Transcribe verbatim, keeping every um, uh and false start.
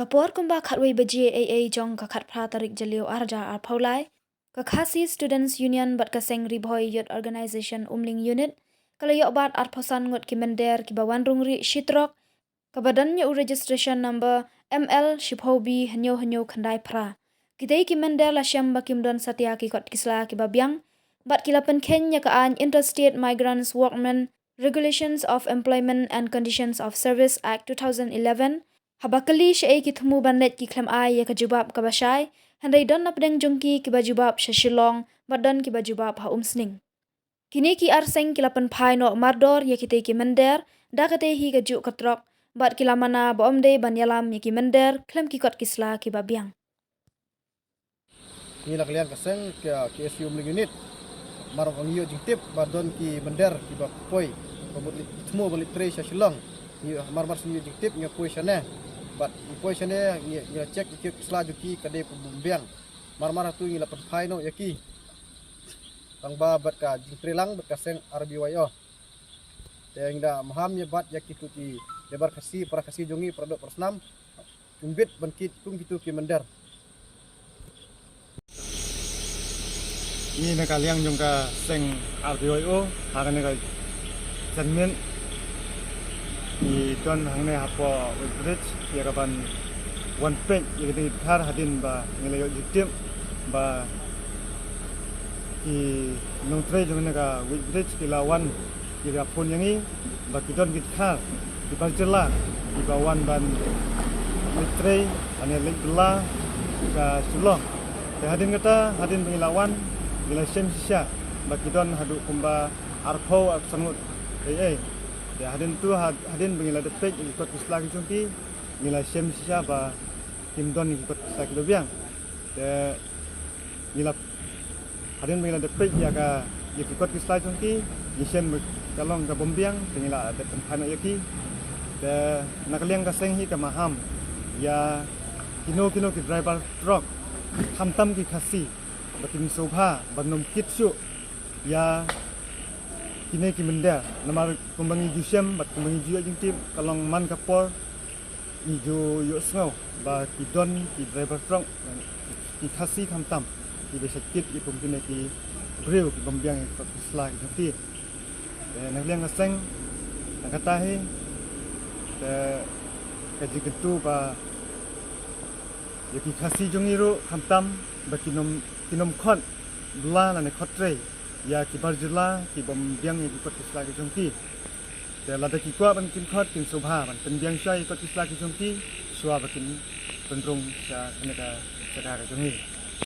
Ka por kumba khatwei baje eiei jong ka khatphra tarik Jylliew arhajar arphew lai, ka Khasi Students Union bad ka seng Ri Bhoi Youth Organisation Umling Unit ka la ïoh bat arphew san ngut ki mynder kiba wan rung rieh shi trok, kaba don ïa u registration number M L shiphew B hynñiew hynñiew khyndai phra. Kitei ki mynder la shem ba kim don satia ki kot ki sla kiba biang, bad ki la pynkheiñ ïa ka aiñ Interstate Migrants Workmen Regulations of Employment and Conditions of Service Act two thousand eleven, haba kylli shaei ki thmu ban leit, ki khlem ai ïa ka jubab kaba shai, hynrei don napdeng jong ki kiba jubab sha Shillong, bad don kiba jubab ha Umsning. Kine ki ar seng ki la pynphai noh mardor ïa kitei ki mynder da katei hi kajuh ka trok, bad ki la mana ba ym dei ban ïalam ïa ki mynder khlem ki kot ki sla kiba biang. Ngi na ka liang ka seng ka K S U Umling Unit, mar ba ngi ïoh jingtip ba don ki mynder kiba poi, ba mut leit thmu ban leit trei sha Shillong. Ngi, mar mar shu ngi ïoh jingtip, ngi poi shane. Bad ngi poi shane, ngi, ngi la check ïa ki kot ki sla jong ki, ka dei ba bym biang. Mar mar hato ngi la pynphai noh ïa ki. Tang ba bad ka jingtrei lang bad ka seng R B Y O. Te ngi da maham ïa bat ïa kitu ki labour Khasi, para Khasi jong ngi, para doh para snam, kin bit ban kit kum kitu ki mynder. Ngi na ka liang jong ka seng R B Y O, ha kane ka janmiet ngi don hangne hapoh weighbridge ïa ka ban wan peit ïa kine ki dkhar, hadien ba ngi la ïoh jingtip ba ki nongtrei jong kane ka weighbridge ki la wan, ki la phone ïa ngi ba ki don ki dkhar kiba jylla kiba wan ban leit trei, ban leit bylla sha Shillong. Te hadien kata, hadien ba ngi la wan, ngi la shem shisha ba ki don haduh kumba arphew, arphew san ngut eiei. Te hadien tu, had-, hadien ba ngi la dep peit ïa ki kot ki sla ki jong ki, ngi la shem shisha ba kim don ïa ki kot ki sla kiba biang. Te ngi la, hadien ba ngi la dep peit ïa ka, ïa ki kot ki sla jong ki, ngi shem ba ka long kaba ym biang, te ngi la dep pynphai noh ïa ki. Te na ka liang ka seng hi ka maham ïa kino kino ki driver truck, khamtam ki Khasi, ba kin sngewbha ban ym kit shuh ïa kine ki mynder. Namar kumba ngi ju shem bad kumba ngi ju ïoh jingtip, ka long man ka por ngi ju ïohsngew ba ki don ki driver truck, ki Khasi khamtam, kiba shah kit ïa kum kine ki briew kiba ym biang ïa ki kot ki sla ki jong ki. Te na ka liang ka seng, na kata hi, te ka jingkyntu ba ïa ki Khasi jong ngi ruh khamtam ba kin ym, kin ym khot bylla lane khot trei ïa ki bar jylla kiba ym biang ïa ki kot ki sla ki jong ki. Te lada ki kwah ban kin khot, kin sngewbha ban pynbiang shuwa ïa ki kot ki sla ki jong ki shuwa ba kin pynrung sha kane ka jaka ka jong ngi.